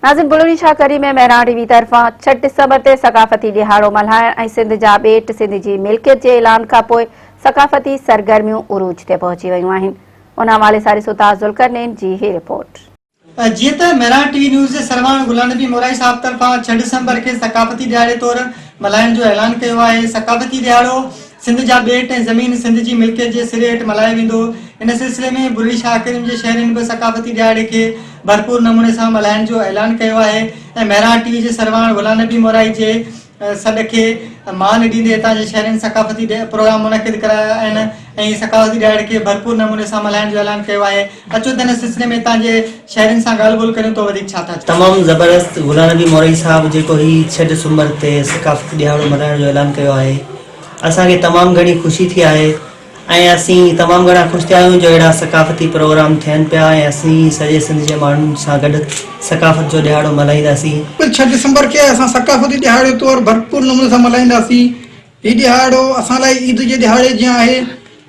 ناظرين بلوري شاهه ڪريم ۾ مهراڻ ٽي وي طرفان ڇهه ڊسمبر تي ثقافتي ڏهاڙو ملهائڻ ۽ سنڌ جا ٻيٽ سنڌ جي ملڪيت جي اعلان کانپوء ثقافتي سرگرميون عروج تي پهچي ويون آهن ان حوالي سان ڏسو تاج ذوالقرنين جي هي رپورٽ. جيئن ته مهراڻ ٽي وي نيوز جي سرواڻ غلام نبي مورائي صاحب طرفان ڇهه ڊسمبر کي ثقافتي ڏهاڙي طور ملهائڻ جو اعلان ڪيو آهي ثقافتي ڏهاڙو سنڌ جا ٻيٽ ۽ زمين سنڌ جي ملڪيت جي سري هيٺ ملهايو ويندو. ان سلسلي ۾ بلڙي شاهه ڪريم جي شهرين به ثقافتي ڏهاڙي کي ڀرپور نموني سان ملهائڻ جو اعلان ڪيو آهي ۽ مهراڻ ٽي وي جي سرواڻ غلام نبي مورائي جي سڏ کي مان ڏيندي هتان جي شهرين ثقافتي پروگرام منعقد ڪرايا آهن ۽ ثقافتي ڏهاڙي کي ڀرپور نموني سان ملهائڻ جو اعلان ڪيو آهي. اچو ته ان سلسلي ۾ هتان جي شهرين سان ڳالهه ٻولهه ڪريون ته وڌيڪ ڇا ٿا چون. تمام زبردست غلام نبي مورائي صاحب جيڪو هي ڇهه ڊسمبر تي ثقافتي ڏهاڙو ملهائڻ جو اعلان ڪيو آهي اسان کي تمام گهڻي خوشي ٿي آهي ۽ اسين تمام گهڻا خوش ٿيا آهيون جو اهڙا ثقافتي پروگرام ٿين پيا ۽ اسين سڄي سنڌ جي ماڻهن سان گڏ ثقافت جو ڏهاڙو ملهائينداسين. ڇهه ڊسمبر کي اسان ثقافتي ڏهاڙي طور ڀرپور نموني سان ملهائينداسين. هي ڏهاڙو اسان لاء عيد جي ڏهاڙي جيان آهي.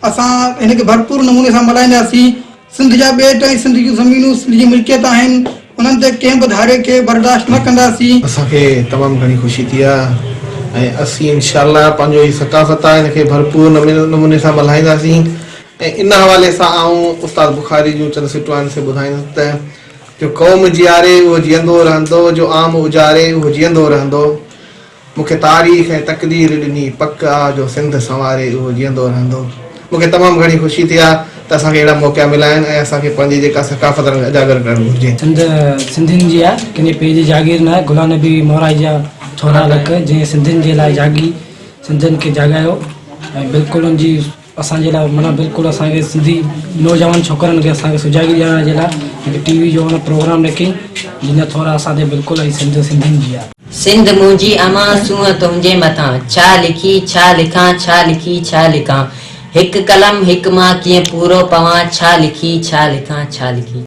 اسان هن کي ڀرپور نموني سان ملهائينداسين. سنڌ جا ٻيٽ ۽ سنڌ جون زمينون سنڌ جي ملڪيت آهن، انهن تي ڪنهن به ڌاري کي برداشت نه ڪنداسين. اسان کي تمام گهڻي خوشي ٿي آهي ۽ اسين انشاء الله پنهنجو هي ثقافت آهي ان کي ڀرپور نموني سان ملهائينداسين ۽ ان حوالي سان آئون استاد بخاري جون چند سٽون آهن سي ٻڌائيندس ته جو قوم جياري اهو جيئندو رهندو جو عام اجاري اهو جيئندو رهندو. مون کي تاريخ ۽ تقدير ڏني، پڪ آ جو سنڌ سنواري اهو جيئندو رهندو. مون کي تمام گهڻي خوشي ٿي آ ته اسان کي اهڙا موقعا مليا آهن ۽ اسان کي پنهنجي جيڪا ثقافت ان کي اجاگر ڪرڻ گهرجي. سنڌ سنڌين جي آ، ڪنهن جي پيء جي جاگير ناهي، غلام نبي مورائي جا ٿورا لک جنهن سنڌين جي لاء جاڳي سنڌين کي جاڳايو ۽ بلڪل ان جي اسان جي لاء معنيٰ بلڪل اسان کي سنڌي نوجوان ڇوڪرن کي اسان کي سجاڳي ڏيارڻ جي لاء هڪ ٽي وي جو ان پروگرام رکي جن جا ٿورا اسان تي بلڪل ۽ سنڌ سنڌين جي آ. سنڌ منهنجي امان سونهن تنهنجي مٿان ڇا لکي ڇا لکان ڇا لکي ڇا لکان هڪ قلم هڪ مان ڪيئن پورو پوان ڇا لکي ڇا لکان ڇا لکي.